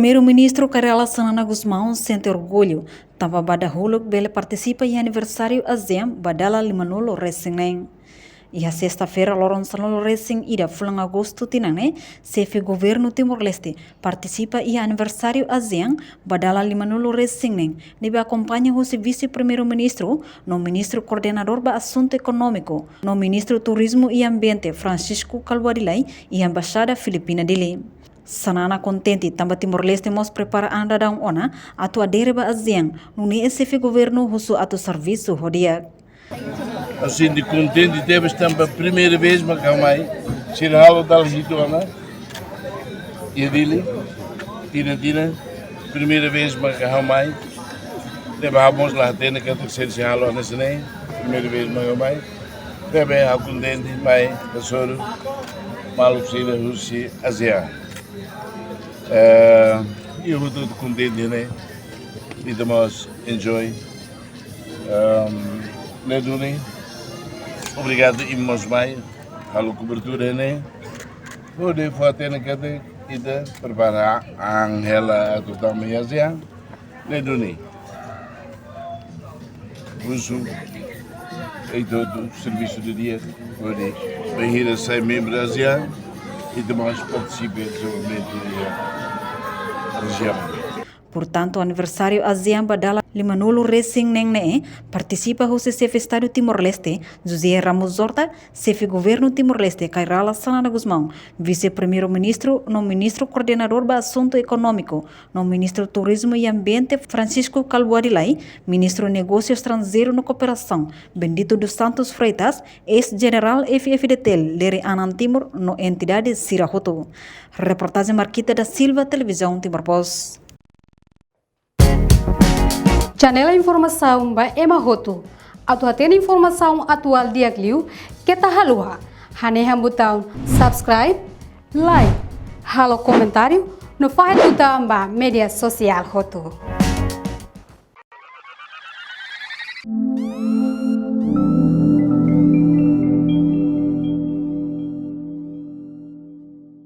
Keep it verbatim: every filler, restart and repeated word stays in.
Primeiru-Ministru Kay Rala Xanana Gusmão sente orgullu tanba ba dahuluk bele partisipa iha aniversáriu ASEAN ba dala limanulu resin neen. Iha sesta-feira, loron sanulu resin ida fulan Agostu tinan ne'e, xefe governu Timor-Leste partisipa iha aniversáriu ASEAN ba dala limanulu resin neen, ne'ebé akompaña husi Vise-Primeiru-Ministru no Ministru Koordenadór ba Asuntu Ekonómiku no Ministru Turizmu i Ambiente, Francisco Kalbuadi Lay, iha Embaixada Filipina Dili. Xanana kontente tanba Timor-Leste mós prepara an dadaun ona atu adere ba ASEAN, nune'e xefe governu husu atu servisu ho di'ak. Ha'u sente kontente tebes tanba primeira vez mak ha'u mai, sira halo dala hitu ona iha Dili, tinan-tinan, primeira vez mak ha'u mai, ne'ebé ha'u mós la hatene katak sira sei halo hanesan ne'e, primeira vez mak ha'u mai, ne'ebé ha'u kontente mai hasoru maluk sira husi ASEAN. Eh, i hotu-hotu kontente ne'e, ita mós enjoy. Ehm, ne'e duni, obrigadu imi mós mai halo kobertura ne'e. Hodi fó hatene katak ita prepara an hela atu tama iha ASEAN. Ne'e duni. Husu, ita hotu servisu didi'ak, hodi bainhira sai membru ASEAN, ita mós partisipa iha dezenvolvimentu iha rejiaun. Portantu, aniversáriu ASEAN ba dala limanulu resin neen ne'e partisipa husi Xefe Estadu Timor-Leste, José Ramos Horta, Xefe Governu Timor-Leste, Kay Rala Xanana Gusmão, Vise-Primeiru-Ministru no Ministru Koordenadór ba Asuntu Ekonómiku no Ministru Turizmu i Ambiente, Francisco Kalbuadi Lay, Ministru Negósiu Estranjeiru no Kooperasaun, Bendito dos Santos Freitas, eis-jenerál F-FDTL, Lere Anan Timur no entidade sira hotu. Reportajen Marquita da Silva, Televizaun Timor Post. Janela informasaun ba ema hotu. Atu hatene informasaun atuál di'ak liu, keta haluha hanehan butaun subscribe, like, halo komentáriu no fahe tutan ba média sosiál hotu.